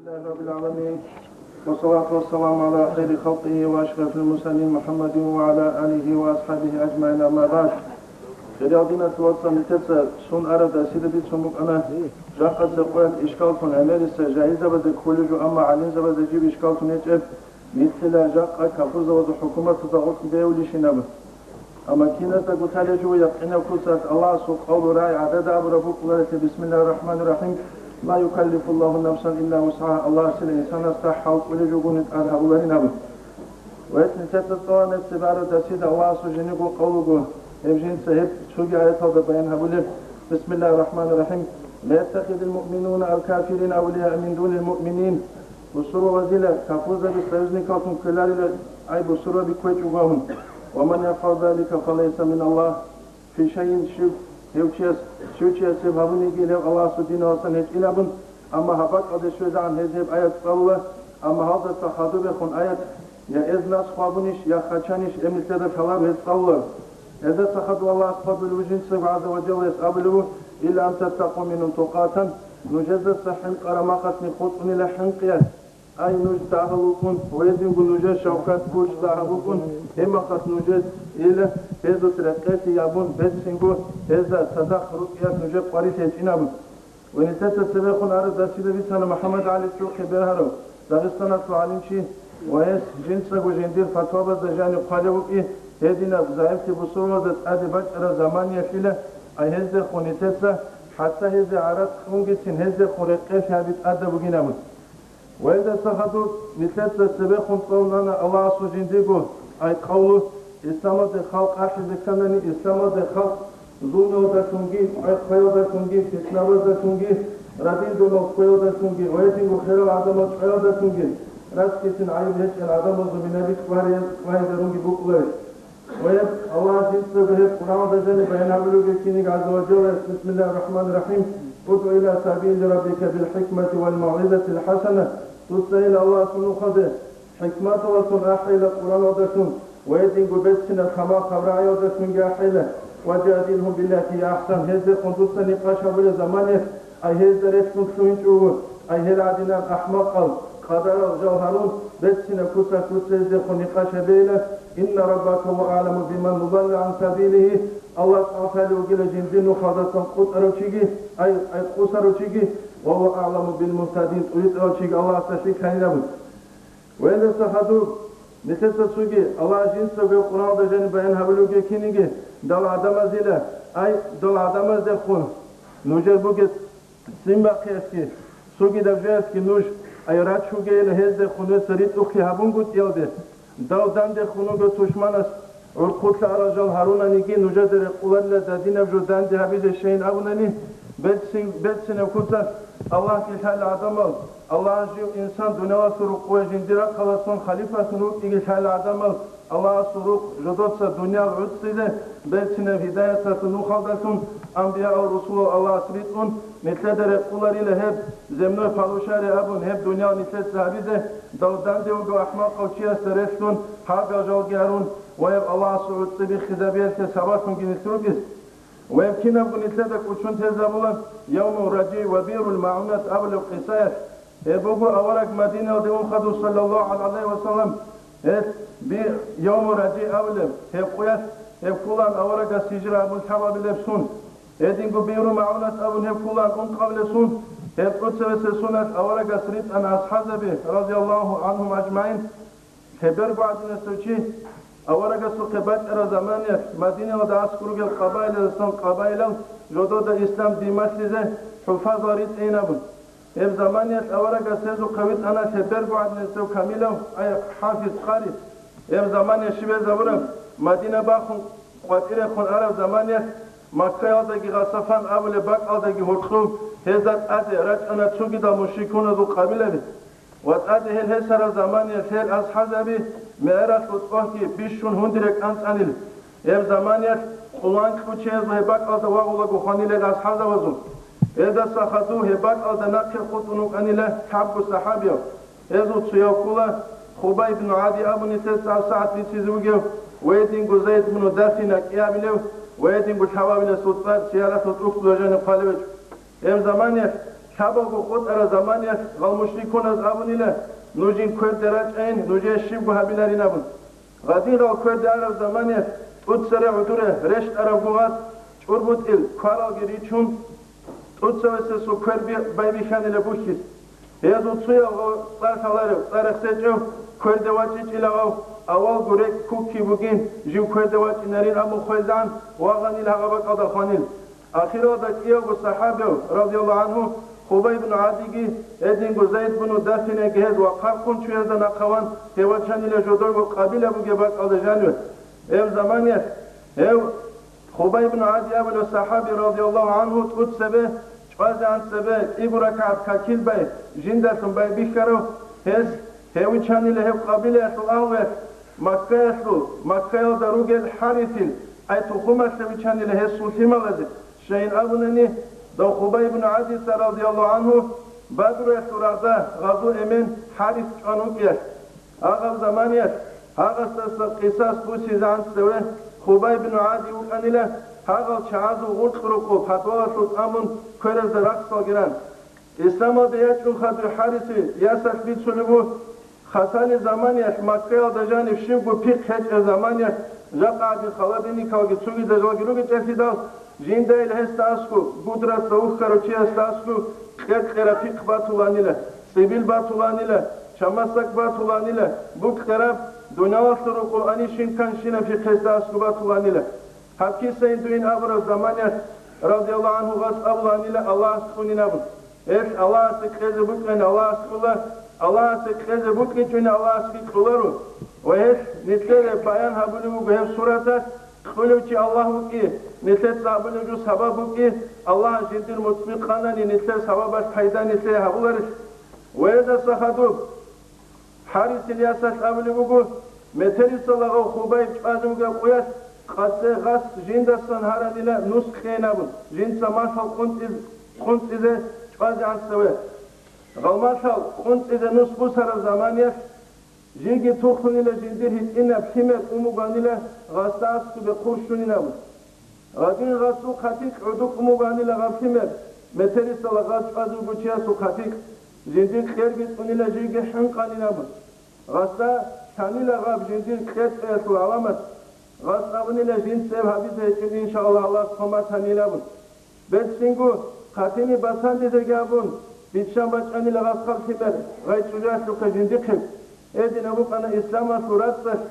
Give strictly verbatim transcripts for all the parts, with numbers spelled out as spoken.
لله رب العالمين، والصلاة والسلام على خير خلقه وأشرف المرسلين محمد وعلى آله وأصحابه أجمعين، أما بعد. Хириял диналъул вацал, нилъеца сун араб дарсида бицун букӀана, жакъа церкъоялъ ишкалтун гӀемериса жагьилзабазда кколеб жо, амма гӀалимзабазда жиб ишкалтун гьечӀеб, нилъила жакъа капурзабазул хӀукуматазда гъоркь бегьулищин абун. Амма киназдаго лъалеб жо якъинаб куцалъ Аллагьасул къавлу рагӀи гӀадада абураб букӀунарелъе: «Бисмиллагьир рахӀманир рахӀим, ла юкаллифуллагьу нафсан илла вусгӀагьа», Аллагьасила инсанасда хӀал кӀолеб жо гурони тӀад гьабуларин абун. Ва гьеб нилъеца цӀаланеб цебе араб дарсида Аллагьасул жиндирго къавлуго, гьеб жинца гьеб цоги аяталда баян гьабулеб: «Бисмиллагьир рахӀманир рахӀим, ла яттахидил муъминуна ал кафирина авлияа мин дунил муъминин». Бусурбабазила капурзаби союзникаллъун ккеларила, ай, бусурбаби кквечӀого абун. «Ва ман яфгӀал залика фалайса миналлагь фи шайин», щив, гьев чияс, щив чияс гьеб гьабуниги, гьев Аллагьасул диналдасан гьечӀилабун, амма гьаб бакӀалде щвезегӀан гьез гьеб аят цӀалула, амма гьалдаса хадубехун аят я эз насх гьабунищ, я хъачанищ, гьеб нилъеда лъаларо гьез цӀалуларо. Гьелдаса хадуб Аллагьас хъвалеб буго жинцаго гӀазза ва жалла, гьес абулеб буго: «Илла ан таттакъу мингьум тукъатан», нужездаса хӀинкъараб мехалъ хутӀунила хӀинкъиялъ. Ай, нуж дагьал вукӀун, гьединго нужер шавкъат гурчӀ дагьаб букӀун, гьеб мехалъ нужер ила гьезул рекъелъи ябун, берцинго гьезда цадахъ рукӀиялъ нужер къварилъи гьечӀин абун. Ва нилъеца цебехун араб дарсида бицана МухӀаммад ГӀали ЦӀухӀи бергьарав Дагъистаналъул гӀалимчи, ва гьес жинцаго жиндир фатвабазда жаниб хъвалев вукӀи, гьединаб загӀиплъи бусурбабазда тӀаде бачӀараб заманиялъила, ай, гьездехун нилъеца, хӀатта гьезде гӀарац кьунгицин, гьездехун рекъелъи гьаби тӀадаб бугин абун. Ва гьелдаса хадуб нилъеца цебехун цӀалулана Аллагьасул жиндирго, ай, къавлу: исламалде халкъ ахӀизе кканани, исламалде халкъ зулмуялдалъунги, чӀвай-хъваялдалъунги, питнабаздалъунги, радин-домал кквеялдалъунги ва гьединго херал гӀадамал чӀваялдалъунги, рацӀцӀицин гӀайиб гьечӀел гӀадамазул минаби кквариял-, кквайизарунги букӀуларищ? Ва гьеб Аллагьас жинцаго гьеб Къуръаналда жаниб баян гьабулеб бугеб киниг гӀазза ва жалла: «Бисмиллагьир рахӀманир рахӀим, удгӀу иля сабили раббика бил хӀикмати вал мавгӀизатил хӀасана», дуца ил Аллагьасул нухалде хӀикматалдалъун ахӀейила Къуръаналдалъун ва гьединго берцинаб камал-хъаб рагӀиялдалъунги ахӀейила, «ва жадилгьум биллати гьия ахӀсан», гьездехун дуца никъаш гьабулеб заманиялъ, ай, гьезда релълъун лъугьинчӀого, ай, гьел гӀадинал ахӀмакъал, къадарал жал гьарун, берцинаб куцалъ дуца гьездехун никъаш гьабейила: «Инна раббака гьува аъламу биман ядиллу гӀан сабилигьи», Аллагь цӀалъали вугила жиндир нухалдасан къутӀарав чиги, ай, ай, къусарав чиги, «ва гьува аъламу бил мухтадин», тӀуритӀарав чиги Аллагьасда лъикӀлъанин абун. Ва гьелдаса хадуб нилъеца цоги Аллагьас жинцаго Къуръаналда жаниб баян гьабулеб бугеб киниги, дол гӀадамазила, ай, дол гӀадамаздехун нужер бугеб ццин бахъиялъги, цогидаб жоялъги нуж, ай, рачугейила гьездехун гьес ритӀухълъи гьабунгутӀиялде, дол дандехун вугев тушманас гӀурхъулъа арал жал гьарунаниги, нужеда рекъоларила дадинаб жо данде гьабизе щайин абунани, берцин-, берцинаб куцалъ Аллагьги лъала гӀадамал, Аллагьас жив инсан дуниялалъул рукъове жиндир рахъалъун халифалъун вукӀиги лъала гӀадамал, Аллагьасул рукъ жодоца дуниял гӀуцӀизе, берцинаб гьидаяталъул нухалдалъун, анбияал-русулал Аллагьас ритӀун, нилъеда рекъоларила гьеб земной полушарие абун, гьеб дуниял нилъеца гьабизе, дол данде вугев ахӀмакъав чиясда релълъун, гьагал жалги гьарун ва гьеб Аллагьасул гӀуцӀи биххизабиялъе сабаблъунги нилъ ругес. Ва гьеб кинабго нилъеда кӀочон тезабула Явму Раджи ва Бирул МагӀунат абулеб къисаялъ. Гьеб буго авараг Мадинаялде ун хадуб, саллаллагьу гӀалайгьи ва саллам, гьеб би-, Явму Раджи абулеб гьеб къоялъ, гьеб кколаан аварагас гьижра абун лъабабилеб сун. Гьединго Биру МагӀунат абун гьеб кколаан ункъабилеб сун. Гьеб тӀоцебесеб суналъ аварагас ритӀана асхӀабзаби, радияллагьу гӀангьум ажмагӀин. Лъеберго гӀадинасев чи аварагасухъе бачӀараб заманиялъ Мадинаялда аскӀор ругел къабаилаздасан къабаилал жодода ислам дин малъизе хӀуфазал ритӀейин абун. Гьеб заманиялъ аварагас гьезухъе витӀана лъеберго гӀадинасев камилав, ай, хӀафиз, къари. Гьеб заманиялъ щиб гьезабураб, Мадина бахун къватӀирехун араб заманиялъ Маккаялдаги Гъасафан абулеб бакӀалдаги гьоркьоб гьезда тӀаде рачӀана цогидал мушрикуназул къабилаби. Ва тӀаде гьел гьесараб заманиялъ гьел асхӀабзаби мегӀералъул тӀогьги бищун гьундире кӀанцӀанил. Гьеб заманиялъ къуланкьучияз гьеб бакӀалда вагъулаго хванилел асхӀабзабазул. Гьелдаса хадув гьеб бакӀалда нахъе хутӀун вукӀанила лъабго сахӀабияв. Гьезул цояв ккола Хубай ибн ГӀади абун нилъеца гьабсагӀат бицизе вугев, ва гьединго Зайд ибн Дафина кӀиабилев, ва гьединго лъабабиласул цӀар сияралъул тӀухьдузда жаниб хъвалев гьечӀо. Гьеб заманиялъ Кабалго хутӀараб заманиялъ гъал мушрикуназ абунила: «Нужин кверде рачӀайин, нужее щибго гьабиларин», – абун. Гъадин гъал кверде араб заманиялъ тӀуцаре гӀодоре рещтӀараб гугъат чӀурбутӀил кваралги ричун, тӀуцавесесул квер би-, байбихьанила бухьизе. Гьезул цояв гъо-, цӀар лъаларев, цӀар рехсечӀев кверде вачӀичӀила гъав, авалго рекӀкӀ кукки бугин, жив кверде вачӀинарин абун хвезегӀан вагъанила гьагъаб бакӀалда хванил. Ахиралда кӀиявго сахӀабияв, радияллагьу гӀангьу, Хубай ибн ГӀадиги, гьединго Зайд ибн Дасинаги гьез вахъархъун чуязда нахъаван, гьев вачанила жодорго къабила бугеб бакӀалда жаниве. Гьеб заманиялъ гьев Хубай ибн ГӀади абулев сахӀаби, радияллагьу гӀангьу, тӀуцебе, чӀвазегӀан цебе кӀиго ракагӀат какил бай, жиндалъун байбихьарав, гьес гьев вичанила гьеб къабилаялъул агьлуялъ, Маккаялъул, Маккаялда ругел ХӀарисил, ай тухумалъе вичанила гьесул лъималазе. Щайин абунани, дов Хубай ибн ГӀадица, радияллагьу гӀангьу, Бадруялъул рагъда гъазу эмен ХӀарис чӀван вукӀиялъ, гьагъаб заманиялъ гьагъасдаса къисас бусизегӀан цеве Хубай ибн ГӀади вукӀанила, гьагъал чагӀазул гъуркь рукъу падвалалъул тӀамун кверазда рахсалги ран. Исламалде ячӀун хадуй ХӀариси ясалъ бицулеб буго, хасани заманиялъ Маккаялда жанив щивго пихъ гьечӀеб заманиялъ, жакъа гӀадин халадинникалги цогидал жалги ругечӀелъидал, жинда ил гьесда аскӀов, гудрасда ухьарав чиясда аскӀов, кьер-кьераб пихъ батуланила, цӀибил батуланила, чамасдак батуланила, букьараб, дуниялалъул рукъу анищин-канщинаб пихъ гьесда аскӀов батуланила. Гьаб кисайин дуйин абураб заманиялъ, радияллагьу гӀангьу, гъас абуланила Аллагьас кьунин абун. Гьелъ Аллагьасе кьезе букӀин Аллагьас кьула, Аллагьасе кьезе букӀинчӀони Аллагьасги кьоларо. Ва гьелъ нилъеда баян гьабулеб буго гьеб сураталъ, кьулев чи Аллагь вукӀи, нилъеца гьабулеб жо сабаб букӀи, Аллагьас жиндир мутӀбикъанани нилъер сабабалъ пайда нилъее гьабуларелъ. Ва гьелдаса хадуб, ХӀарисил ясалъ абулеб буго, метерисал агъав Хубайб чӀвазе вугеб къоялъ къасе гъас жиндасан гьаранила нус кьейин абун, жинца малъал къунцӀиз-, къунцӀизе чӀвазегӀан цеве. Гъал малъал къунцӀизе нус бусараб заманиялъ, жиги тухунила жиндир гьитӀинаб лъимер умугванила гъасда аскӀубе хъурщунин абун. Гъадин гъасул хъатикь гӀодукъ умугванила гъаб лъимер, метерисала гъас чӀвазе вуго чиясул хъатикь, жиндир кьерги цӀунила жиги хӀинкъанин абун. Гъасда лъанила гъаб жиндир кьерцӀиялъул гӀаламат, гъас абунила жинца гьеб гьабизе гьечӀин, иншааллагь, Аллагьас хъван батанин абун. Берцинго хъатине бацандизеги абун, биччан бачӀанила гъас гъаб лъимер гъай чӀужуялъухъе жиндихъе. Гьединаб букӀана исламалъул рацӀцӀалъ.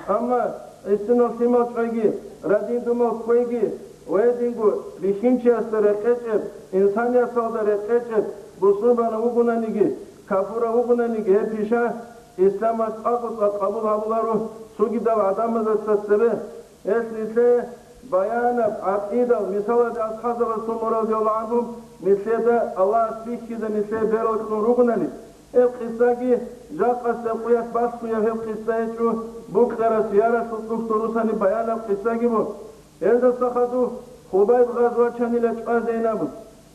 Амма гӀисинал лъимал чӀвайги, радин-думал кквейги ва гьединго бихьинчиясда рекъечӀеб, инсаниясалда рекъечӀеб, бусурбанав вугонаниги, капурав вугонаниги, гьеб пиша исламалъ къагъуца къабул гьабуларо цогидал гӀадамазда цебе. Гьелъ нилъее баянаб гӀакъидал мисалалде асхӀабзабаз лъун, радияллагьу гӀангьум, нилъеда Аллагьас бихьизе нилъее берал кьун ругонани, гьеб къисаги жакъасеб къоялъ балъгояб гьеб къиса гьечӀо, букьарас яралъул цӀухьдул русани баянаб къисаги бу. Гьелдаса хадуб Хубайб гъаз вачанила чӀвазейин абун.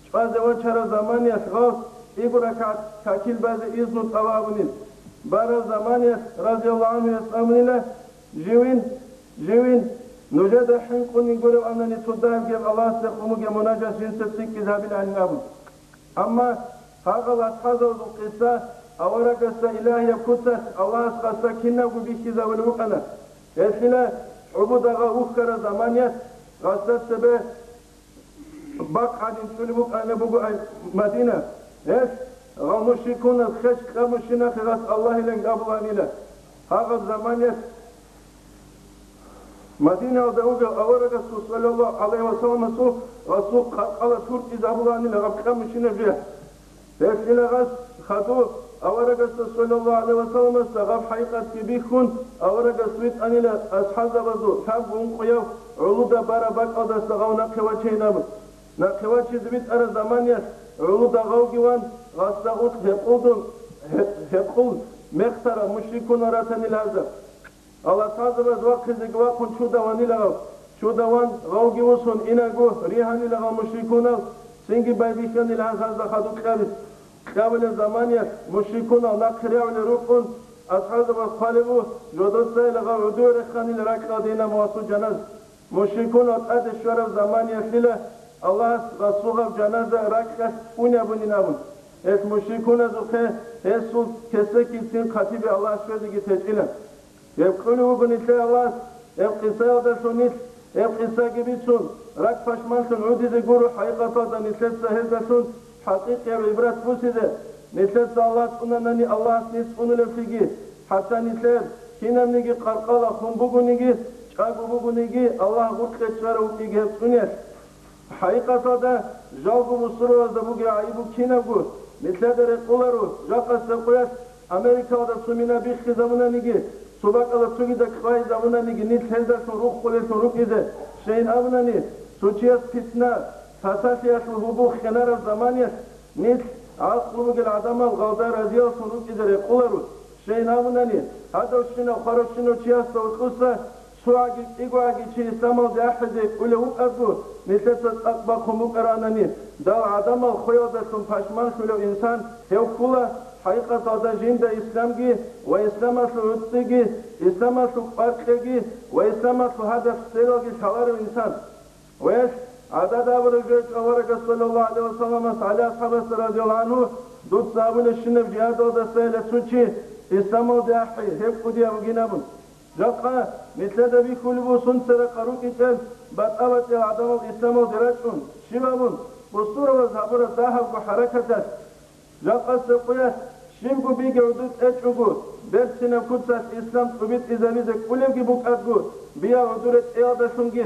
ЧӀвазе вачараб заманиялъ гъав кӀиго ракагӀат какил базе изну тӀалаб гьабунин. Бараб заманиялъ, радияллагьу гӀангьу, гьес абунила: «Живин, живин, нужеда хӀинкъунин гурев анани цо дагьаб гьеб Аллагьасде хъумуге мунажат жинца цӀикӀкӀизе гьабиланин», – абун. Амма гьагъал асхӀабзабазул къиса аварагасда илагьияб куцалъ Аллагьас гъасда кинабго бихьизабулеб букӀана. Гьелъила гӀубудагъа вухьараб заманиялъ гъасда цебе бакъ гьадин чӀулеб букӀанилан буго ай Мадина. Гьелъ гъал мушрикуназ хеч кьабмущинахъе гъас Аллагьилан абуланила. Гьагъаб заманиялъ Мадинаялда вугев аварагасул, саллаллагьу гӀалайгьи ва салламасул, гъасул къаркъала туркӀизабуланила гъаб кьабмущинаб жо. Гьелъила гъас хадуб аварагасда, саллаллагьу гӀалайгьи ва салламасда, гъаб хӀакъикъатги бихьун, аварагас витӀанила асхӀабзабазул лъабго ункъояв гӀолуда бараб бакӀалдаса гъав нахъе вачейин абун. Нахъе вачизе витӀараб заманиялъ гӀолуда гъавги ван, гъасда гъутӀ гьекъулдун, гье-, гьекъул мехтарал мушрикунал ратанила гьазда. Гьал асхӀабзабаз вахъизеги вахъун чуда ванила гъав. Чуда ван гъавги вуссун инаго ригьанила гъав мушрикунал, цинги байбихьанила гьанже гьазда хадуб кьабиз. Кьабулеб заманиялъ мушрикунал нахъе регӀулел рукӀун, асхӀабзабаз хъвалеб буго, жодоцайила гъав гӀодове реханила ракьалде инаб гъасул жаназ. Мушрикунал тӀаде щвараб заманиялъила Аллагьас расул гьаб жаназа ракьалъ унеб абунин абун, гьелъ мушрикуназухъе гьесул кесекицин хъатибе Аллагьас щвезеги течӀила. Гьеб кьулев вуго нилъее Аллагьас гьеб къисаялдалъун нилъ, гьеб къисаги бицун, ракӀ пашманлъун гӀодизе гуро, хӀакъикъаталда нилъеца гьелдалъун хӀакъикъияб гӀибрат бусизе, нилъеца Аллагь цӀунанани Аллагьас нилъ цӀунулевлъиги, хӀатта нилъер кинабниги къаркъала хун бугониги, чӀаго бугониги, Аллагь гъоркье чӀарав вукӀиги гьеб цӀуниялъ. ХӀакъикъаталда, жалго бусурбабазда бугеб гӀайиб кинабго нилъеда рекъоларо, жакъасеб къоялъ Америкалда цо мина биххизабунаниги, цо бакӀалда цогидаб хвайзабунаниги, нилъ гьелдалъун руххулеллъун рукӀизе, щайин абунани, цо чияс питна, тасалъиялъул гьубу хенараб заманиялъ нилъ гӀакълу бугел гӀадамал гъалда разияллъун рукӀизе рекъоларо, щайин абунани, гьадавщинав хваравщинав чиясда гьоркьоса цогӀаги кӀигогӀаги чи исламалде ахӀизе кӀолев вукӀарго, нилъеца цӀакъ бахъун букӀаранани, дал гӀадамал хвеялдалъун пашманлъулев инсан гьев ккола, хӀакъикъаталда жинда исламги ва исламалъул гӀуцӀиги, исламалъул кӀваркьеги ва исламалъул гьадаб цералги лъаларев инсан. Гьелъ гӀадада абураб жо гьечӀо аварагас, саллаллагьу гӀалайгьи вассаламас, ГӀали асхӀабасда, радияллагьу гӀангьу, дуца абулебщинаб жигьадалдасайила цо чи исламалде ахӀи, гьеб кӀудияб бугин абун. Жакъа нилъеда бихьулеб бусун церакъа рукӀинчӀел батӀа-батӀиял гӀадамал исламалде рачӀун, щиб абун, бусурбабаз гьабураб дагьабго хӀаракаталъ. Жакъасеб къоялъ щибго биги гӀодов тӀечӀого, берцинаб куцалъ ислам тӀубитӀизабизе кӀулевги букӀарго, биял гӀодор ретӀеялдалъунги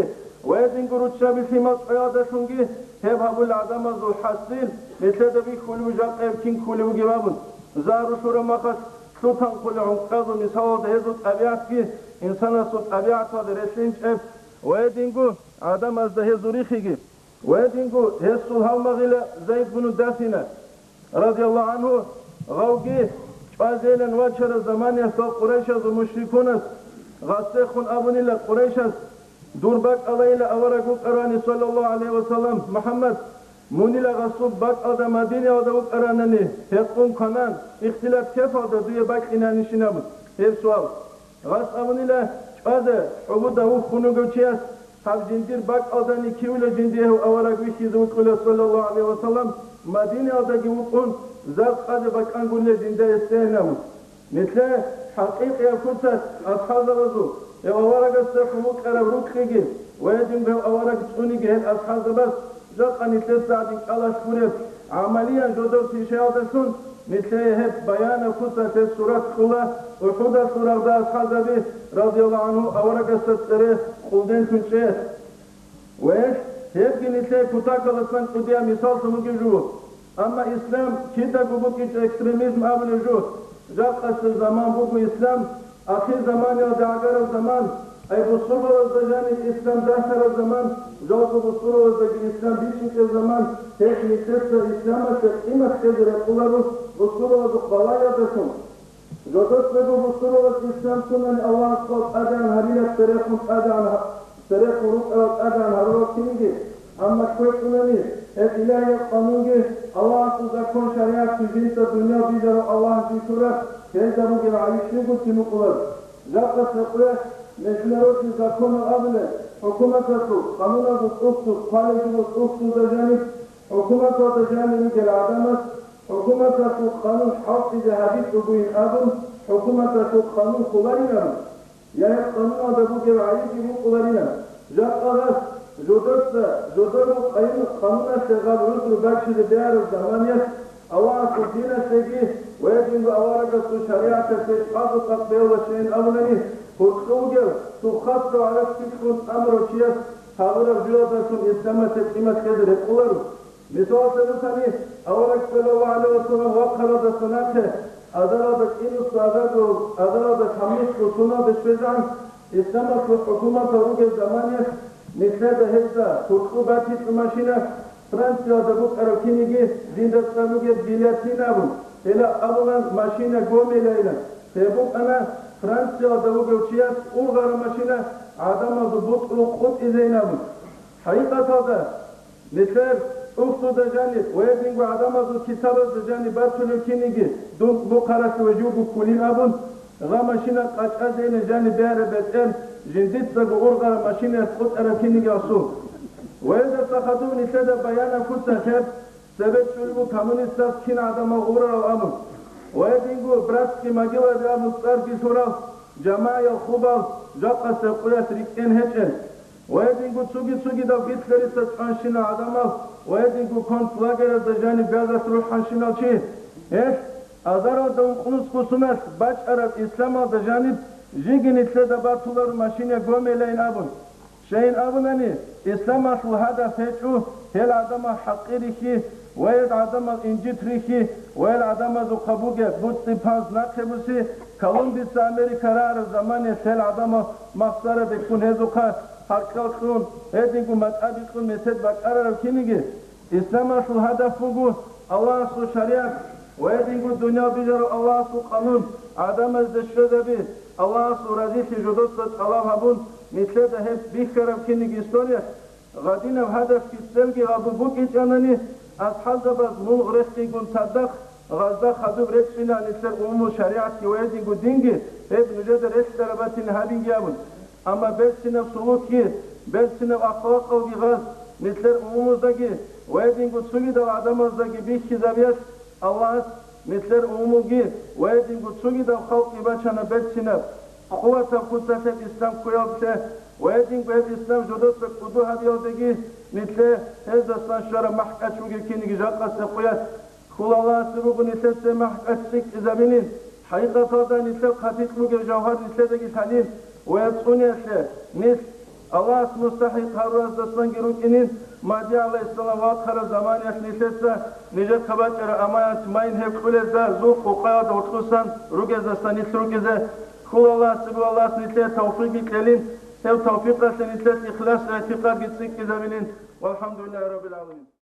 ва гьединго руччаби лъимал чӀваялдалъунги гьеб гьабулел гӀадамазул хӀасил, нилъеда бихьулеб жакъа гьеб кин кколеб бугеб абун. Загьру лъураб махалъ лъутанхъулел гӀункӀкӀазул мисалалда гьезул тӀабигӀатги, инсанасул тӀабигӀаталда релълъинчӀеб ва гьединго гӀадамазда гьезул рихиги. Ва гьединго гьесул гьалмагъила Зайд бну Дасина, радияллагьу гӀангьу, гъавги чӀвазейилан вачараб заманиялъ Къурайшазул мушрикунас гъасдехун абунила Къурайшас: «Дур бакӀалайила авараг вукӀарани, саллаллагьу гӀалайгьи вассалам, МухӀаммад, мунила гъасул бакӀалда Мадинаялда вукӀаранани, гьекъун кванан, ихтилат ккефалда дуе бакӀинанищин?» абун гьеб суал. Гъас абунила: «ЧӀвазе, хӀубуда вухьун вугев чияс, гьаб жиндир бакӀалдани кивила жиндие гьев авараг вихьизе вукӀула, саллаллагьу гӀалайгьи вассалам, Мадинаялдаги вукӀун, заз къазе бакӀангулев жинда эсейин», – абун. Нилъее хӀакъикъияб куцалъ асхӀабзабазул гьев аварагасда хӀун вукӀараб рукьиги ва гьединго гьев авараг цӀуниги гьел асхӀабзабаз Жакъа нилъеца гьадин кӀалалъ гуреб гӀамалиян жодор тишаялдалъун нилъее гьеб баянаб куцалъе сурат кьула УхӀудалъул рагъда асхӀабзаби, радияллагьу гӀангьу, аварагасда цӀере къулденлъун чӀеялъ. Ва гьебги нилъее кутакалдасан кӀудияб мисаллъун бугеб жо. Амма ислам кидаго букӀинчӀо экстремизм абулеб жо. Жакъасеб заман буго ислам, ахир заманиялда гӀагараб заман, ай бусурбабазда жаниб ислам дагьараб заман, жалго бусурбабаздаги ислам бичӀчӀичӀеб заман, гьеб нилъеца исламалъе къимат кьезе рекъоларо бусурбабазухъ балагьиялдалъун. Жодоцаго бусурбабаз ислам ккунани Аллагьас хъвал тӀадегӀан гьарилеб церехун тӀадегӀан гьа-, церехун рукӀарал тӀадегӀан гьарурал киниги, амма кквечӀунани гьеб илагьияб къанунги, Аллагьасул закон-шаригӀатги жинца дуниял бижарав Аллагь жиндирго, гьелда бугеб гӀайиб щибго букӀуна. Жакъасеб къоялъ международный законал абулеб, хӀукуматалъул къануназул тӀухьдуз, хъвалеб жо тӀухьдузда жаниб, хӀукуматалда жанир ругел гӀадамаз хӀукуматалъул къанун хӀалтӀизе гьабичӀого ин абун, хӀукуматалъул къанун холарин абун, я гьеб къануналда бугеб гӀайибги букӀуларин. Жакъа гъас жодоца, жодого къайи-, къануналъе гъаб гӀузру бачизе бегьараб заманиялъ, Аллагьасул диналъеги ва гьединго аварагасул шаригӀаталъе чӀвазу цӀакъ бегьуларищин абунани, гьоркьов вугев, цо хасго гӀарац бихьун тӀамурав чияс гьабураб жоялдалъун исламалъе къимат кьезе рекъоларо. Мисалалъе босани, авараг, саллаллагьу гӀалайгьи вассалам, вахъаралдаса нахъе азаралда кӀинусго азарго, азаралда лъабнусго соналде щвезегӀан, исламалъул хӀукуматал ругел заманиялъ, нилъеда гьезда гьоркьоб батичӀо машина, Франциялда букӀараб киниги жинда цӀар бугеб гильотина абун, гьелда абулан машина гомелайилан. Гьеб букӀана Франциялда вугев чияс ургъараб машина гӀадамазул бутӀрул къутӀизейин абун. ХӀакъикъаталда, нилъер тӀухьдузда жаниб ва гьединго гӀадамазул китабазда жаниб батулеб киниги дун бухъаралъе ва живго кколин абун, гъа машина къачӀазейилан жаниб бегьараб бетӀер, жиндицаго ургъараб машинаялъ къутӀараб киниги асул. Ва гьелдаса хадуб нилъеда баянаб куца лъеб, цебе чӀулеб буго коммунистаз кин гӀадамал гъурарал абун. Ва гьединго братский могилаби абун цӀарги лъурал жамагӀиял хубал жакъасеб къуялъ рикӀкӀен гьечӀел. Ва гьединго цуги-цугидал Гитлерица чӀванщинал гӀадамал, ва гьединго концлагерязда жаниб бязалъ рухӀанщинал чи, гьелъ азаралда ункънусго соналъ бачӀараб исламалда жаниб жиги нилъеда батуларо машина гомелайин абун. Щайин абунани, исламалъул гьадаф гьечӀо гьел гӀадамал хӀакъир рихьи ва гьел гӀадамал инжит рихьи ва гьел гӀадамазухъа бугеб буцӀцӀи-панз нахъе буси, Колумбица Америка рагӀараб заманаялъ гьел гӀадамал махсара беккун гьезухъа гьаркьал кьун, гьединго матӀаби кьун месед бакӀарараб киниги. Исламалъул гьадаф буго Аллагьасул шаригӀат ва гьединго дуниял бижараб Аллагьасул къанун гӀадамазда щвезаби, Аллагьасул разилъи жодоца тӀалаб гьабун, нилъеда гьеб бихьараб киниги историялъ. Гъадинаб гьадафги целги гъабу букӀинчӀанани, асхӀабзабаз мун рехгийгун цадахъ гъазда хадуб речӀчӀина нилъер умумул шаригӀатги ва гьединго динги, гьеб нужеда релълъараб батин гьабинги абун. Амма берцинаб сулукги, берцинаб ахлакъалги гъаз нилъер умумуздаги ва гьединго цогидал гӀадамаздаги бихьизабиялъ Аллагьас нилъер умумулги ва гьединго цогидал халкъги бачана берцинаб, къуватаб куцалъе ислам ккуялде ва гьединго гьеб ислам жодоца кӀуду гьабиялдеги нилъе гьездасан щвараб махӀкӀач бугеб киниги жакъасеб къуялъ. Хьул Аллагьасе буго нилъеца махӀкӀач цӀикӀкӀизабилин, хӀакъикъаталда нилъер хъатикь бугеб жавгьар нилъедаги лъалин ва гьеб цӀуниялъе нилъ Аллагьас мустахӀикъ гьарураздасанги рукӀинин, Магьди гӀалайгьиссалам вахъараб заманиялъ нилъеца нижехъа бачӀараб аманат майн гьеб кьулезда зул къукъаялда гьоркьосан ругездасан нилъ рукӀизе. Хьул Аллагьасе буго Аллагьас нилъее тавфикъги кьелин, гьеб тавфикъалъе нилъелъ ихлас-игӀтикъадги цӀикӀкӀизабилин. ВалхӀамдулиллагьи раббил гӀаламин.